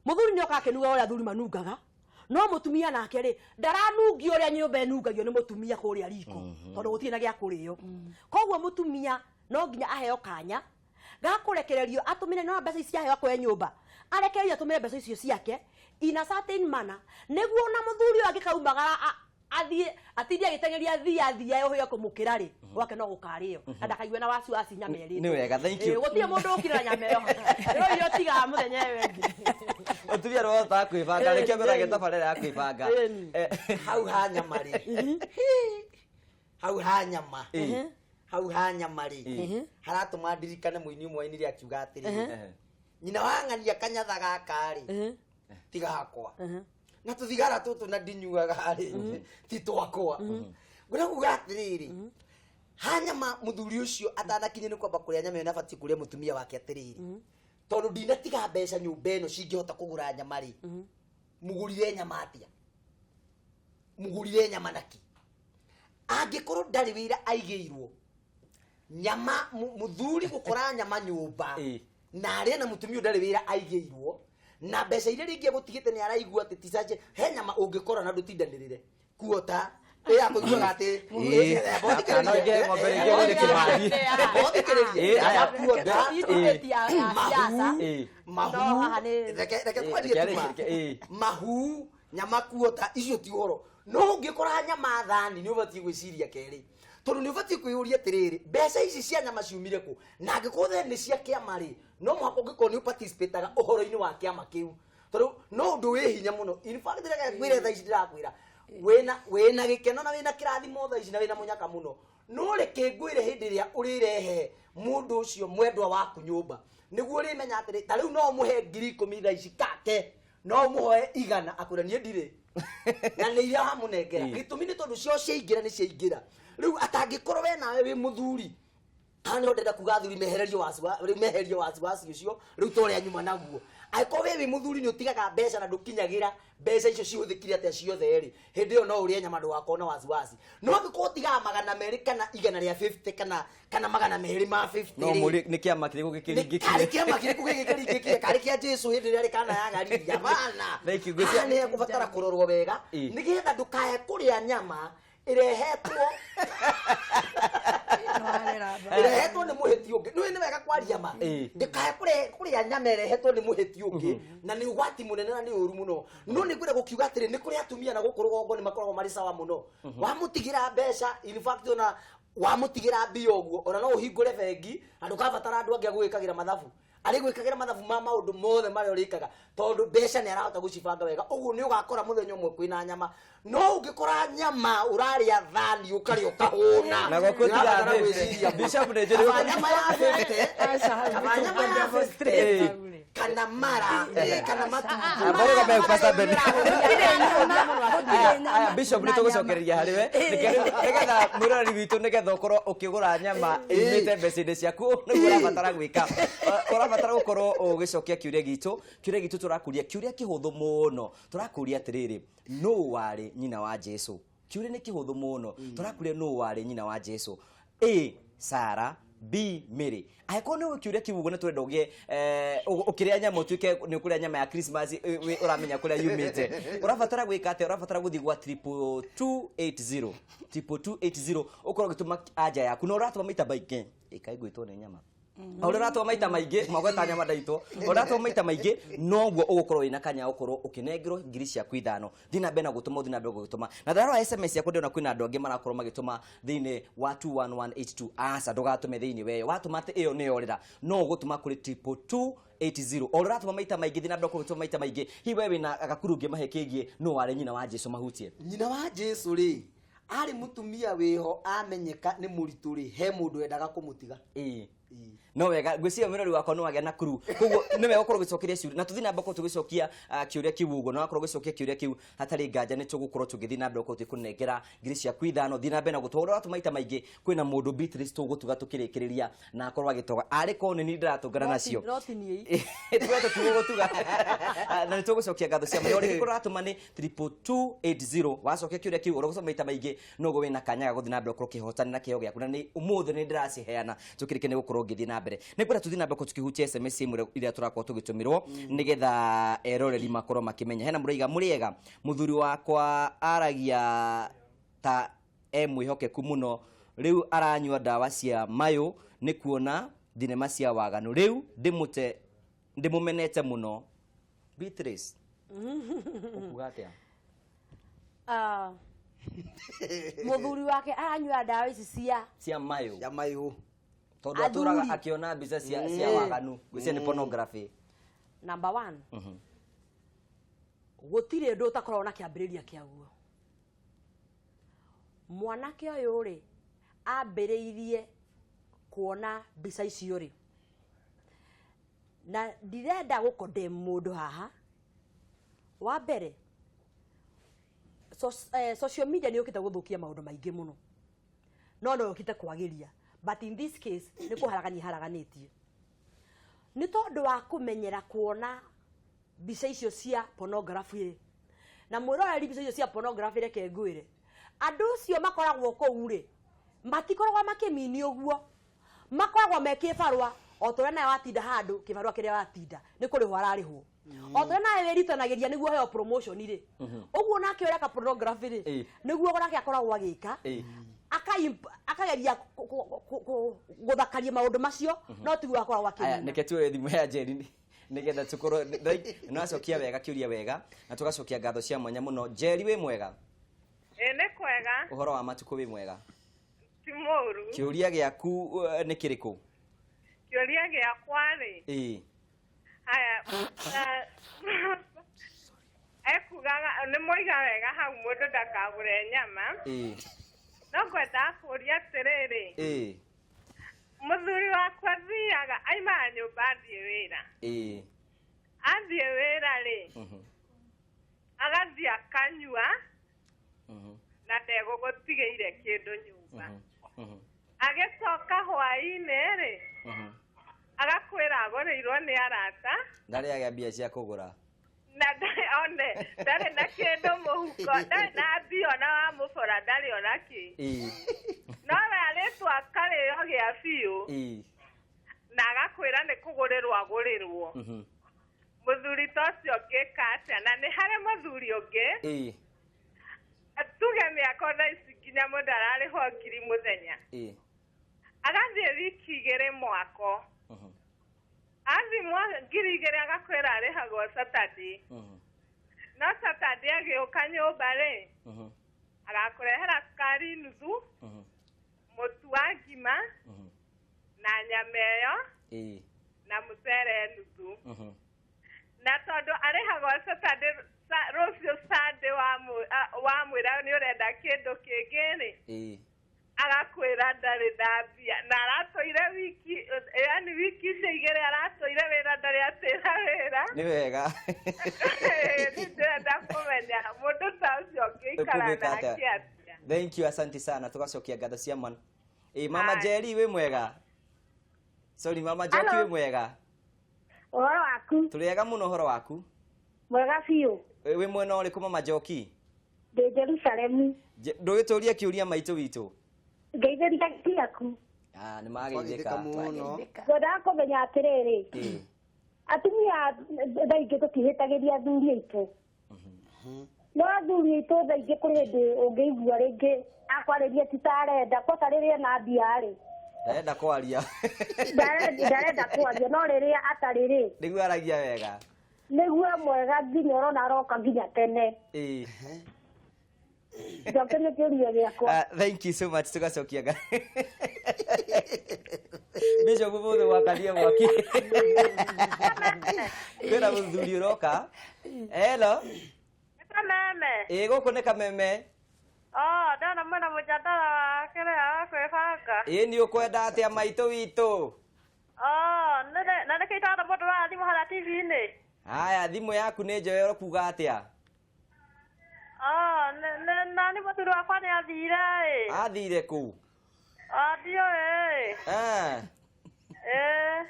mũthuri nĩ oka akĩnungaga ũrĩa athuri manungaga, no mũtumia nake rĩ, ndaranungia ũrĩa nyũmba ĩnungagio nĩ mũtumia kũrĩa riko, tondũ gũtirĩ na gĩa kũrĩo. Koguo mũtumia no nginya aheo kanya gakũrekererio atũmĩre no mbeca ici ciaheo akwe nyũmba, arekererio atũmĩre mbeca icio ciake in a certain manner, nĩguo ona mũthuri ũyũ angĩkaumagara athiĩ atindie agĩteng'eria athiĩ athiĩ ũhĩe kũmũkĩra rĩ, gwake no gũkarĩo na ndakaigue na wasiwasi nyama ĩrĩtwo. Nĩ wega, thank you. Gũtirĩ mũndũ ũkire na nyama ĩyo rĩu irio tigaga mũthenya ĩyo ĩngĩ. Mũtumia nĩ wahotaga kwĩbanga, nĩkĩo methage tabarĩra ya kwĩbanga. Hau ha nyama rĩ, hau ha nyama, hau ha nyama rĩ, haratũma ndirikane mũini ũmwe wainire akiuga atĩrĩrĩ, "Nyina wa ng'ania kanyatha gaka rĩ, ti gakwa, na tũthigara tũtũ na ndinyuaga rĩ, ti twakwa." Ngwenda kuga atĩrĩrĩ, ha nyama, mũthuri ũcio atanakinyia nĩ kwamba kũrĩa nyama ĩyo, nĩ abatiĩ kũrĩa mũtumia wake atĩrĩrĩ, "Tondũ ndinatiga mbeca nyũmba ĩno cingĩhota kũgũra nyama rĩ, mũgũrire nyama atĩa? Mũgũrire nyama naki?" Angĩkorwo ndarĩ wĩra aigĩirwo nyama, mũthuri gũkora nyama nyũmba na arĩa na mũtumia ũyũ ndarĩ wĩra aigĩirwo, na mbeca iria rĩngĩ egũtigĩte nĩ araigua atĩ ti sache. He nyama ũngĩkora na ndũtindanĩrĩre kuota ĩ ya kũiguaga atĩ Kana ũingĩre ng'ombe rĩngĩ ũgũre kĩmathi. Thikĩrĩria. Aya. Kuota Itithĩti ya siasa. Mahu. No, haha nĩ- Reke twarie. Reke Tuma mahu, nyama kuota icio ti ũhoro, no ũngĩkora nyama thani nĩ ũbatiĩ gwĩciria kerĩ, tondũ nĩ ũbatiĩ kwĩyũria atĩrĩrĩ, mbeca ici cia nyama ciumire kũ? Na angĩkorwo the nĩ cia kĩama rĩ, no mũhaka ũngĩkorwo nĩ ũparticipataga ũhoro-inĩ wa kĩama kĩu, tondũ no ũndũ wĩ hinya mũno. In fact, reke ngwĩre, thaa ici ndĩrakwĩra wĩna gĩkeno na wĩna kĩrathimo thaa ici na wĩna mũnyaka mũno, no reke ngwĩre, hĩndĩ ĩrĩa ũrĩrehe mũndũ ũcio mwendwa waku nyũmba, nĩguo ũrĩmenya atĩrĩ, ta rĩu no ũmũhe 10,000 thaa ici kake. No muhoe igana akwĩra niĩ ndirĩ. Na nĩ iria wamũnengera. Gĩtũmi nĩ tondũ cio ciaingĩra nĩ ciaingĩra. Rĩu atangĩkorwo we nawe wĩ mũthuri. Haha nĩho ndĩrenda kuga athuri mehererio wasiwasi, meherio wasiwasi ũcio rĩu ta ũrĩa nyuma naguo. Angĩkorwo we wĩ mũthuri nĩ ũtigaga mbeca na ndũkinyagĩra mbeca icio cihũthĩkire atĩa ciothe rĩ, hĩndĩ ĩyo no ũrĩe nyama ndũgakorwo na wasiwasi. No angĩkorwo ũtigaga 200 kana 150 kana 200 ma 50 no mũrĩ nĩ kĩama kĩrĩkũ gĩkĩringĩkire? Karĩ kĩama kĩrĩkũ gĩkĩringĩkire? Karĩ kĩa Jesu hĩndĩ ĩrĩa arĩ Kana ya Galili? Hapana. Thank you. Haha nĩ hekũbatara kũrorwo wega nĩgetha ndũkae kũrĩa nyama irehetwo irehetwo nĩ mũhĩti ũngĩ. Nĩ wega kwaria ma ndũkae kũrĩa nyama irehetwo nĩ mũhĩti ũngĩ, na nĩ ũgwati mũnene na nĩ ũru mũno. No nĩ ngwenda gũkiuga atĩrĩ, nĩ kũrĩ atumia na gũkũ rũgongo nĩ makoragwo marĩ sawa mũno. Wamũtigĩra mbeca, in fact ona wamũtigĩra mbia ũguo, ona no ũhingũre bengi na ndũkabatara andũ angĩ a gũgĩkagĩra mathabu. Arĩ gwĩkagĩra mathabu ma maũndũ mothe marĩa ũrĩkaga, tondũ mbeca nĩ arahota gũcibanga wega. Ũguo nĩ ũgakora mũthenya ũmwe kwĩna nyama. No ũngĩkora nyama ũrarĩa thani ũkarĩa ũkahũna. Na gwaku Ũrabatara ũtigathĩte. gwĩciria mũno. Bishop nĩ njũĩ Kaba nyama ya 50, kaba nyama ya 50, kana mara, kana matumbo. Amboro gambe Pastor Ben. Aya Bishop nĩ tũgũcokereria harĩ we. Nĩgetha mwĩroreri witũ nĩgetha ũkorwo ũkĩgũra nyama imĩte mbeca-inĩ ciaku nĩguo ũrabatara gwĩka. Ũrabatara gũkorwo ũgĩcokia kĩũria gitũ. Kĩũria gitũ tũrakũria kĩũria kĩhũthũ mũno. Tũrakũria atĩrĩrĩ, nũ warĩ nyina wa Jesu? Kĩũria nĩ kĩhũthũ mũno. Tũrakũria nũ warĩ nyina wa Jesu? A. Sarah, B. Mary. Angĩkorwo nĩ ũĩ kĩũria kĩu ũguo nĩ tũrenda ũgĩe ũkĩrĩa nyama ũtuĩke nĩ ũkũrĩa nyama ya Christmas ũramenya kũrĩa yumĩte. Ũrabatara gwĩka atĩa? Ũrabatara gũthiĩ gwa 22280 22280 ũkorwo ũgĩtũma anja yaku na ũratũma maita maingĩ. Ĩkai ngwĩtwo nĩ nyama. O ũrĩa ũratũma maita maingĩ, magweta nyama ndaitwo. Ũratũma maita maingĩ noguo ũgũkorwo wĩna kanya gũkorwo ũkĩnengerwo ngiri ciaku 5. Thiĩ na mbere na gũtũma, ũthiĩ na mbere gũgĩtũma. Na ndarora SMS yakwa ndĩrona kwĩna andũ angĩ marakorwo magĩtũma thĩinĩ wa 21182. Aca ndũgatũme thĩinĩ weyo. Watũma atĩ ĩyo nĩyo rĩra. No ũgũtũma kũrĩ 22280. O ũrĩa ũratũma maita maingĩ, thiĩ na mbere gũtũma maita maingĩ. Hihi we wĩna gakuru ũngĩmahe kĩgiĩ nũ warĩ nyina wa Jesu mahutie? Nyina wa Jesu rĩ, arĩ mũtumia wĩho amenyeka nĩ mũritũ rĩ, he mũndũ wendaga kũmũtiga. No wega ngwĩciria mwĩrori wakwa no agĩa na kuru. Koguo nĩ wega gũkorwo ũgĩcokeria ciũria na tũthiĩ na mbere gũkorwo tũgĩcokia kĩũria kĩu ũguo. Na wakorwo ũgĩcokia kĩũria kĩu hatarĩ nganja nĩ tũgũkorwo tũgĩthiĩ na mbere gũkorwo tũgĩkũnengera ngiri ciaku 5. Thiĩ na mbere na gũtũma. Ũrĩa ũratũma maita maingĩ kwĩna mũndũ Beatrice tũgũtuga tũkĩrĩkĩrĩria na akorwo agĩtoga. Arĩ korwo nĩ niĩ ndĩratũngana nacio. No ti niĩ. Tuge tũtigũgũtuga. Na nĩ tũgũcokia ngatho cia mwanya. Ũrĩa ũratũma nĩ 22280. Wacokia kĩũria kĩu ũrĩa ũgũtũma maita maingĩ noguo wĩna kanya ga gũthiĩ na mbere gũkorwo ũkĩhotanĩra kĩheo gĩaku. Na nĩ ũmũthĩ nĩ ndĩraciheana tũkĩrĩkia nĩ gũkorwo ngĩthiĩ na mbere. Nĩ ngwenda tũthiĩ na mbere tũkĩhutia SMS imwe iria tũrakorwo tũgĩtũmĩrwo nĩgetha eroreri makorwo makĩmenya. Hena mũraiga mũrĩega, mũthuri wakwa aragia ta e mwĩhokeku mũno, rĩu aranyua ndawa cia mayũ nĩ kuona thinema cia waganu, rĩu ndĩmũmenete mũno. Beatrice, ũkuga atĩa? Mũthuri wake aranyua ndawa ici cia mayũ. Cia mayũ. Tondũ atũraga akĩona mbica cia waganu, ngwĩciria nĩ pornography. Number 1. Gũtirĩ ũndũ ũtakoragwo na kĩambĩrĩria kĩaguo. Mwanake ũyũ rĩ, ambĩrĩirie kuona mbica icio rĩ. Na ndirenda gũkondem mũndũ haha. Wa mbere, social media nĩ yũkĩte gũthũkia maũndũ maingĩ mũno. No no yũkĩte kwagĩria. But in this case, nĩ kũharagania haraganĩtie. Nĩ tondũ wa kũmenyera kuona mbica icio cia pornography rĩ. Na mwĩroreri mbica icio cia pornography reke ngwĩre. Andũ acio makoragwo kũu rĩ, matikoragwo makĩmini ũguo. Makoragwo me kĩbarũa, o ta ũrĩa nawe watinda handũ, kĩbarũa kĩrĩa watinda, nĩ kũrĩhwo ararĩhwo. O ta ũrĩa nawe wĩrutanagĩria nĩguo ũheo promotion rĩ. Ũguo nake ũreka pornography rĩ, nĩguo nake akoragwo agĩka. Akageria gũthakaria maũndũ macio, no tiguo akoragwo akĩmina. Aya, nĩke tuoye thimũ ya Njeri nĩgetha tũkorwo nĩ wacokia wega kĩũria wega na tũgacokia ngatho cia mwanya mũno. Njeri wĩ mwega? Ĩ, nĩ kwega. Ũhoro wa matukũ wĩ mwega? Ti mũũru. Kĩũria gĩaku nĩ kĩrĩkũ? Kĩũria gĩakwa rĩ. Haya, ekugaga nĩ moiga wega hau mũndũ ndakagũre nyama. No ngwendaga kũũria atĩrĩrĩ. Mũthuri wakwa athiaga aimaga nyũmba athiĩ wĩra. Athiĩ wĩra rĩ, Agathiĩ akanyua na ndegũgũtigĩire kĩndũ nyũmba. Agĩcoka hwaĩ-inĩ rĩ, agakwĩra agũrĩirwo nĩ arata. Ndarĩ agĩa mbia cia kũgũra. Na ndarĩ one ndarĩ na kĩndũ mũhuko, ndarĩ na mbia ona wa mũbora, ndarĩ ona kĩ. No we arĩtwo akarĩo gĩa biũ. Na agakwĩra nĩ kũgũrĩrwo agũrĩrwo. Mũthuri ta ũcio ũngĩka atĩa? Na nĩ harĩ mũthuri ũngĩ, tuge mĩaka thaa ici nginya mũndũ ararĩhwo 1,000 mũthenya. Agathiĩ wiki 2 mwako. Athimwo 2,000 agakwĩra arĩhagwo Saturday. No Saturday agĩũka nyũmba rĩ, agakũrehera cukari nuthu, mũtu wa ngima, na nyama ĩyo, na mũcere nuthu. Na tondũ arĩhagwo Saturday, rũciũ Sunday wamwĩra nĩ ũrenda kĩndũ kĩngĩ rĩ, agakwĩra ndarĩ na mbia, na aratũire wiki, yani wiki icio 2 aratũire wĩra, ndarĩ atĩra wĩra. Nĩ wega. Ndĩrenda kũmenya mũndũ ta ũcio ũngĩikara nake atĩa. Thank you, asante sana. Tugacokia ngatho cia man. Mama Jerry wĩ mwega? Sorry, Mama Njoki wĩ mwega? Ũhoro waku? Tũrĩ ega mũno, ũhoro waku? Mwega biũ. Wĩ mwena ũrĩkũ Mama Njoki? Ndĩ Jerusalemu. Ndũgĩtũrie kĩũria maitũ witũ. Ngeithĩria ciaku. Nĩ mageithĩka. Ngwendaga kũmenya atĩrĩrĩ, atumia thaa ingĩ tũtihĩtagĩria athuri aitũ. No athuri aitũ thaa ingĩ kũrĩ hĩndĩ ũngĩigua rĩngĩ akwarĩria ti ta arenda, kwata rĩrĩa ena mbia rĩ. Ndarenda kwaria. Ndarenda kwaria, no rĩrĩa atarĩ rĩ. Nĩguo aragia wega. Nĩguo mwega nginya ũrona aroka nginya tene. Njokeria kĩũria gĩakwa. Thank you so much, tugacokia Bishop ũmũthĩ gwakania mwaki. Kwĩna mũthuri ũroka. Hello. Kameme. Gũkũ nĩ Kameme. Oh, ndona mwena mũjadala wa kĩrĩa wa kwĩbanga. Nĩ ũkwenda atĩa maitũ witũ? Oh, na nĩkĩo itana mũndũ wa thimũ harĩa TV-inĩ. Haya, thimũ yaku nĩ njoe ũkuga atĩa? Oh, na nĩ mũthuri wakwa nĩ athire ĩ. Athire kũ? Ndiũĩ.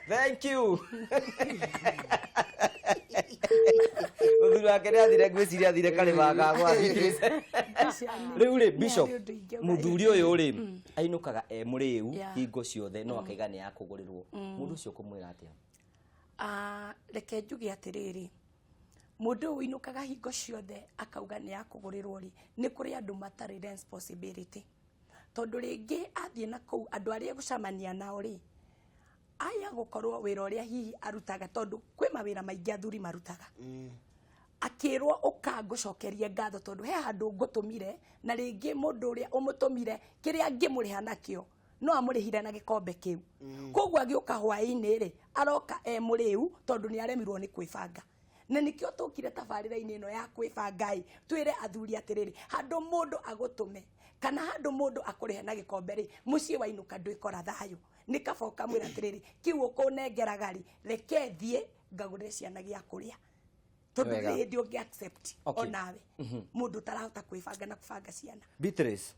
Thank you. Mũthuri wake nĩ athire, ngwĩciria athire karĩma ga gwa Beatrice. Rĩu rĩ, Bishop, mũthuri ũyũ rĩ, ainũkaga e mũrĩu hingo ciothe, no akaiga nĩ akũgũrĩrwo. Mũndũ ũcio ũkũmwĩra atĩa? Reke njuge atĩrĩrĩ, mũndũ ũyũ ũinũkaga hingo ciothe akauga nĩ akũgũrĩrwo rĩ, nĩ kũrĩ andũ matarĩ responsibility. Tondũ rĩngĩ athiĩ na kũu andũ arĩa egũcemania nao rĩ, aya gũkorwo wĩra ũrĩa hihi arutaga, tondũ kwĩ mawĩra maingĩ athuri marutaga. Akĩrwo ũka ngũcokerie ngatho tondũ he handũ ngũtũmire, na rĩngĩ mũndũ ũrĩa ũmũtũmire kĩrĩa angĩmũrĩha nakĩo no amũrĩhire na gĩkombe kĩu. Koguo agĩũka hwaĩ-inĩ rĩ, aroka e mũrĩu tondũ nĩ aremirwo nĩ kwĩbanga. Na nĩkĩo tũkire tabarĩra-inĩ ĩno ya kwĩbanga ĩ, twĩre athuri atĩrĩrĩ, handũ mũndũ agũtũme kana handũ mũndũ akũrĩhe na gĩkombe rĩ, mũciĩ wainũka ndwĩkora thayũ. Nĩ kaba ũkamwĩra atĩrĩrĩ, kĩu ũkũnengeraga rĩ, reke thiĩ ngagũrĩre ciana gĩa kũrĩa. Tondũ nĩ hĩndĩ ũngĩ accept onawe mũndũ ũtarahota kwĩbanga na kũbanga ciana. Beatrice,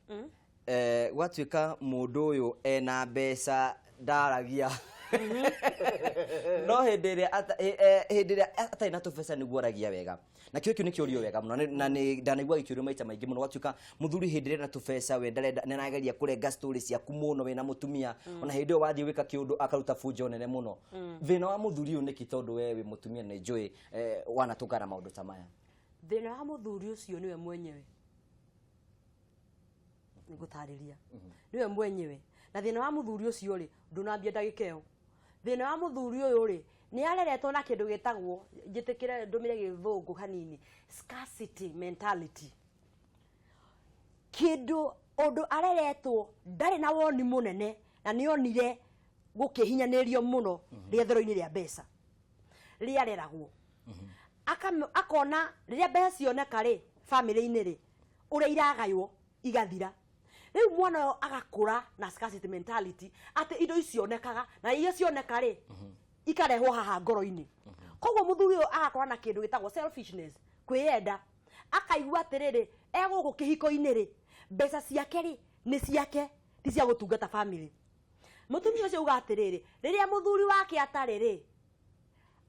gwatuĩka mũndũ ũyũ ena mbeca ndaragia. No hĩndĩ ĩrĩa atarĩ na tũbeca nĩguo aragia wega. Na kĩo kĩu nĩ kĩũrio wega mũno, na nĩ ndanaigua gĩkĩũrio maita maingĩ mũno. Gwatuĩka mũthuri hĩndĩ ĩrĩa ena tũbeca we ndarenda, nĩ arageria kũrenga story ciaku mũno wĩna mũtumia. Ona hĩndĩ ĩyo wathiĩ gwĩka kĩũndũ akaruta bunjo nene mũno. Thĩna wa mũthuri ũyũ nĩkĩ? Tondũ we wĩ mũtumia nĩ njũĩ wanatũngana maũndũ ta maya. Thĩna wa mũthuri ũcio nĩwe mwenyewe. Nĩngũtarĩria. Nĩwe mwenyewe. Na thĩna wa mũthuri ũcio rĩ, ndũnambia ndagĩka ĩyo. Thĩna wa mũthuri ũyũ rĩ, nĩ areretwo na kĩndũ gĩtagwo, njĩtĩkĩre ndũmĩre gĩthũngũ hanini, scarcity mentality. Kĩndũ ũndũ areretwo ndarĩ na woni mũnene, na nĩ onire gũkĩhinyanĩrio mũno rĩethero-inĩ rĩa mbeca rĩareragwo. Akona rĩrĩa mbeca cioneka rĩ, bamĩrĩ-inĩ rĩ, ũrĩa iragaywo igathira. Rĩu mwana ũyũ agakũra na scarcity mentality atĩ indo ici cionekaga, na iria cioneka rĩ, ikarehwo haha ngoro-inĩ. Koguo mũthuri ũyũ agakora na kĩndũ gĩtagwo selfishness, kwĩyenda. Akaigua atĩrĩrĩ, egũkũ kĩhiko-inĩ rĩ, mbeca ciake rĩ nĩ ciake, ti cia gũtungata family. Mũtumia ũcio auga atĩrĩrĩ, rĩrĩa mũthuri wake atarĩ rĩ,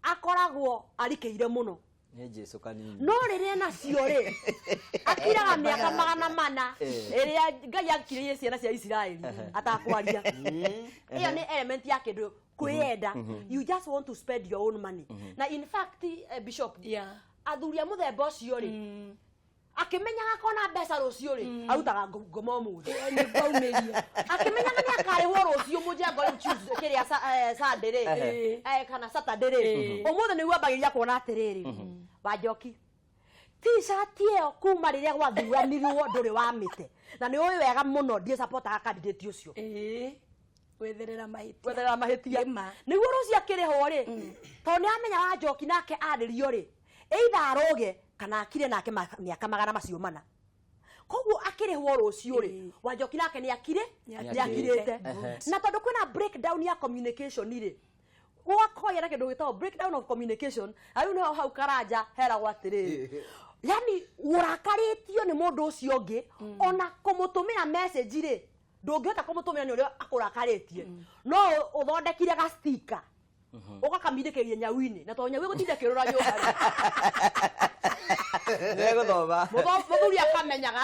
akoragwo arikĩire mũno. Nĩ Jesu kanini. No rĩrĩa nacio rĩ, akiraga mĩaka 400 ĩrĩa Ngai akirĩire ciana cia Isiraeli atakwaria. Ĩyo nĩ element ya kĩndũ kwĩyenda. You just want to spend your own money. Na in fact, Bishop, athuri a mũthemba ũcio rĩ, akĩmenyaga akona mbeca rũciũ rĩ, arutaga ngoma ũmũthĩ. Nĩngwaumĩria. Akĩmenyaga nĩ akarĩhwo rũciũ mũjengo rĩu Tuesday, kĩrĩa Sunday rĩ, kana Saturday rĩ, ũmũthĩ nĩguo ambagĩrĩria kuona atĩrĩrĩ, Wanjoki, t-shirt ĩyo kuma rĩrĩa gwathuranirwo ndũrĩ wa mĩte, na nĩ ũĩ wega mũno ndiĩ supportaga candidate ũcio. Wetherera mahĩtia. Wetherera mahĩtia. Nĩma. Nĩguo rũciũ akĩrĩhwo rĩ, tondũ nĩ amenya Wanjoki nake arĩrio rĩ, either aroge kana akire nake mĩaka 400. Koguo akĩrĩhwo rũciũ rĩ, Wanjoki nake nĩ akire, Nĩ nĩ akirĩte. akirĩte. Na tondũ kwĩna breakdown ya communication rĩ, gwakoya na kĩndũ gĩtagwo breakdown of communication. Na rĩu nĩho hau Karanja heragwo atĩrĩrĩ, yani ũrakarĩtio nĩ mũndũ ũcio ũngĩ, ona kũmũtũmĩra message rĩ, ndũngĩhota kũmũtũmĩra nĩ ũrĩa akũrakarĩtie. No ũthondekire ga sticker, ũgakamindĩkĩria nyau-inĩ, na tondũ nyau ĩgũtinda ĩkĩũrũra nyũmba rĩ. Nĩegũthoma. Mũthuri akamenyaga,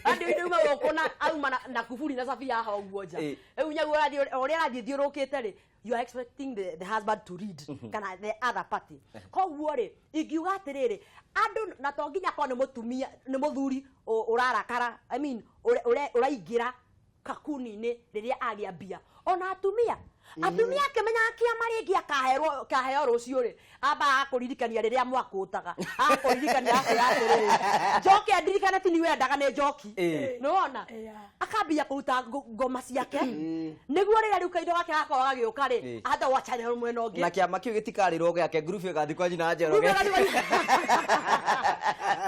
radio uma gũkũ na auma na kuburi na cabi haha ũguo nja. Rĩu nyau ũrĩa ũrathiĩ thiũrũkĩte rĩ, you are expecting the husband to read kana the other party. Koguo rĩ, ingiuga atĩrĩrĩ, andũ na to nginya akorwo nĩ mũtumia, nĩ mũthuri ũrarakara, I mean, ũraingĩra kakuni-inĩ rĩrĩa agĩa mbia. Ona atumia, atumia akĩmenyaga kĩama rĩngĩ akaheo rũciũ rĩ, ambaga akũririkania rĩrĩa mwakũtaga, akũririkania akwĩra atĩrĩrĩ, njoki andirikane ti niwe endaga nĩ njoki. Nĩwona? Akambia kũruta ngoma ciake. Nĩguo rĩrĩa rĩu kaindo gake gakorwo gagĩũka rĩ, ahota gwachana mwena ũngĩ. Na kĩama kĩu gĩtikarĩrwo gĩake, ngurubu ĩgathiĩ kwa nyina Njoroge. Ngurubu ĩgathiĩ kwa nyina.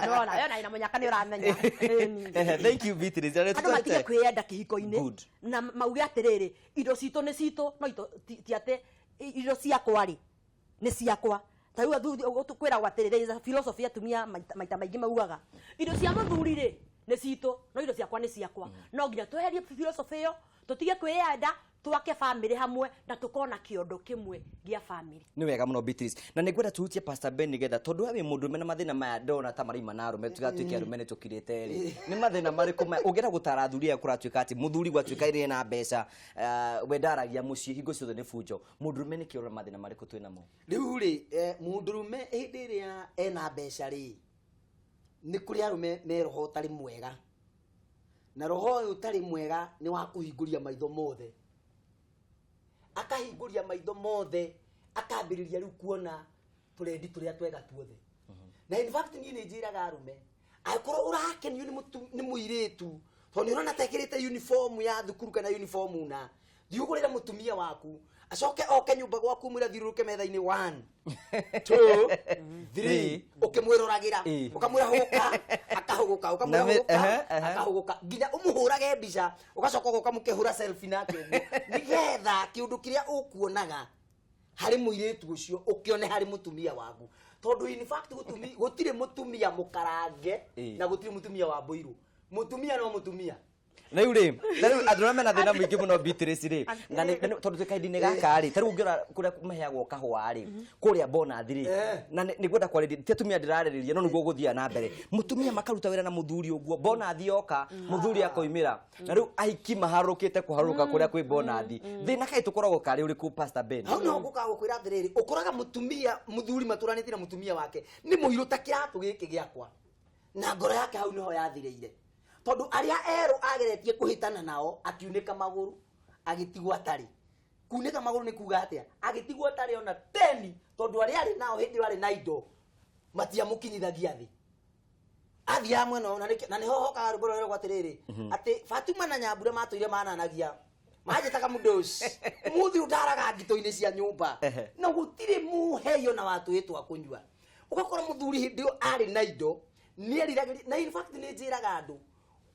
Nĩwona, we ona wĩna mũnyaka nĩ ũramenya. Thank you, Beatrice. Arĩa Andũ matige tũtarĩte. kwĩyenda kĩhiko-inĩ. Good. Na mauge atĩrĩrĩ, indo citũ nĩ citũ, no indo ti atĩ indo ciakwa rĩ, nĩ ciakwa. Ta rĩu athuri, kwĩragwo atĩrĩ, there is a philosophy atumia maita maingĩ maugaga, indo cia mũthuri rĩ, nĩ citũ, no indo ciakwa nĩ ciakwa. No nginya tweherie philosophy ĩyo, tũtige kwĩyenda, twake family hamwe na tũkorwo na kĩondo kĩmwe gĩa family. Nĩ wega mũno Beatrice. Na nĩ ngwenda tũhutie Pastor Ben nĩgetha, tondũ we wĩ mũndũ ũmwe na mathĩna maya ndona ta maraima na arũme, tũtigatuĩke arũme nĩ tũkirĩte rĩ. Nĩ mathĩna marĩkũ maya ũngĩenda gũtara athuri aya kũratuĩka atĩ mũthuri gwatuĩka ĩrĩ na mbeca, we ndaragia mũciĩ hingo ciothe nĩ bunjo. Mũndũrũme nĩ kĩũra mathĩna marĩkũ twĩ namo? Rĩu rĩ, mũndũrũme hĩndĩ ĩrĩa ena mbeca rĩ, nĩ kũrĩ arũme me roho ũtarĩ mwega. Na roho ũyũ ũtarĩ mwega nĩ wa kũhingũria maitho mothe. Akahingũria maitho mothe, akambĩrĩria rĩu kuona tũrendi tũrĩa twega tuothe. Na in fact niĩ nĩ njĩraga arũme, angĩkorwo ũrakenio nĩ mũirĩtu, tondũ nĩ ũrona ta ekĩrĩte uniform ya thukuru kana uniform na, thiĩ ũgũrĩre mũtumia waku, acoke oke nyũmba gwaku mwĩre athiũrũrũke metha-inĩ 1, 2, 3, ũkĩmwĩroragĩra, ũkamwĩra hũgũka, akahũgũka, ũkamwĩra Na hũgũka, akahũgũka, nginya ũmũhũrage mbica, ũgacoka ũgoka mũkĩhũra selfie nake ũguo, nĩgetha kĩũndũ kĩrĩa ũkuonaga harĩ mũirĩtu ũcio ũkĩone harĩ mũtumia waku. Tondũ in fact gũtirĩ mũtumia mũkarange na gũtirĩ mũtumia wa mbũirũ. Mũtumia no mũtumia. Rĩu rĩ, na rĩu andũ arĩa mena thĩna mũingĩ mũno Beatrice rĩ, na nĩ, na nĩ, tondũ twĩ kahinda-inĩ gaka rĩ, ta rĩu ũngĩrora kũrĩa maheagwo kahũa rĩ, kũrĩa bonathi rĩ, na nĩ ngwenda kwarĩria, ti atumia ndĩrarĩrĩria, no nĩguo gũthiaga na mbere. Mũtumia makaruta wĩra na mũthuri ũguo, bonathi yoka, mũthuri akoimĩra. Na rĩu ahiki maharũrũkĩte kũharũrũka kũrĩa kwĩ bonathi. Thĩna kaĩ tũkoragwo karĩ ũrĩkũ, Pastor Ben? Hau no ngũkaga gũkwĩra atĩrĩrĩ, ũkoraga mũtumia, mũthuri matũranĩtie na mũtumia wake, nĩ mũirũ ta kĩratũ gĩkĩ gĩakwa. Na ngoro yake hau nĩho yathirĩire. Tondũ arĩa erũ ageretie kũhĩtana nao, akiunĩka magũrũ, agĩtigwo atarĩ. Kunĩka magũrũ nĩ kuga atĩa? Agĩtigwo atarĩ ona teni, tondũ arĩa arĩ nao hĩndĩ ĩyo arĩ na indo, matiamũkinyithagia thĩ. Athiaga mwena ũyũ, na nĩho hokaga rwĩmbo rũrĩa rwĩragwo atĩrĩrĩ, atĩ Fatuma na Nyambura matũire mananagia. Manjĩtaga mũndũ ũcio. Ũmũthĩ ũyũ ndaraga ngito-inĩ cia nyũmba. Na gũtirĩ mũhei ona wa tũĩ twa kũnyua. Ũgakora mũthuri hĩndĩ ĩyo arĩ na indo, nĩeriragĩria, na in fact nĩ njĩraga andũ,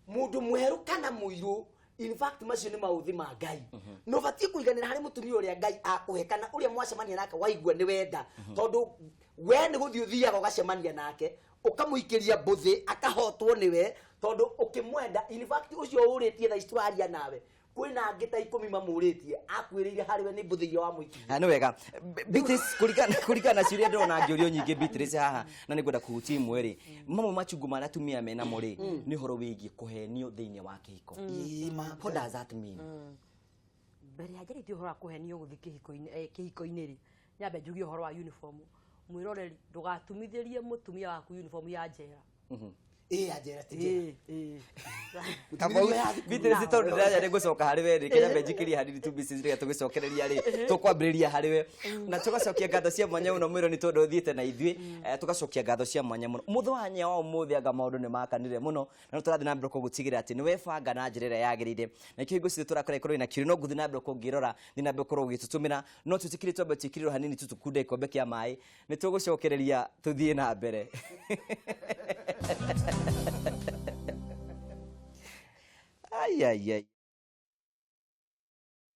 mũndũ mwerũ kana mũirũ, in fact macio nĩ maũthĩ ma Ngai. Na ũbatiĩ kũiganĩra harĩ mũtumia ũrĩa Ngai akũhe kana ũrĩa mwacemania nake waigua nĩ wenda. Tondũ We nĩ gũthiĩ ũthiaga ũgacemania nake, ũkamũikĩria mbũthĩ, akahotwo nĩwe tondũ ũkĩmwenda. In fact, ũcio ũrĩtie thaa ici tũraria nawe, kwĩna angĩ ta 10 mamũrĩtie, akwĩrĩire harĩ we nĩ mbũthĩ iria wamũikirie. Ah, nĩ wega. Beatrice, kũringana na ciũria ndĩrona ngĩũrio nyingĩ, Beatrice, haha na nĩ ngwenda kũhutia imwe rĩ, mamwe machungu marĩa atumia menamo rĩ, nĩ ũhoro wĩgiĩ kũhenio thĩinĩ wa kĩhiko. Ima. What does that mean? Mbere ya njarĩtie ũhoro wa kũhenio gũthiĩ kĩhiko-inĩ rĩ, nyambe njuge ũhoro wa uniform. Mwĩroreri, ndũgatumithĩrie mũtumia waku uniform ya njera. Ĩ, ya njera ti njega. Ĩ. Kamau, Mũtumia ya thukuru. Beatrice, tondũ ndĩraja nĩ ngũcoka harĩ we rĩ, kenya mbenjikĩrie hanini tu business rĩrĩa tũgĩcokereria rĩ, tũkwambĩrĩria harĩ we na tũgacokia ngatho cia mwanya mũno mwĩro nĩ tondũ ũthiĩte na ithuĩ. Tũgacokia ngatho cia mwanya mũno mũthenya wa ũmũthĩ, anga maũndũ nĩ makanire mũno na nĩ tũrathiĩ na mbere gũtigĩrĩra atĩ nĩ webanga na njĩra ĩrĩa yagĩrĩire, na ikĩo hingo ciothe tũrakora ikorwo ina kĩũria no ngũthiĩ na mbere kũngĩrora thiĩ na mbere gũkorwo ũgĩtũtũmĩra, no twĩtĩkĩrie twambe twĩkĩrĩrwo hanini tu tũkunde gĩkombe kĩa maĩ, nĩ tũgũcokereria tũthiĩ na mbere. Ai, ai, ai.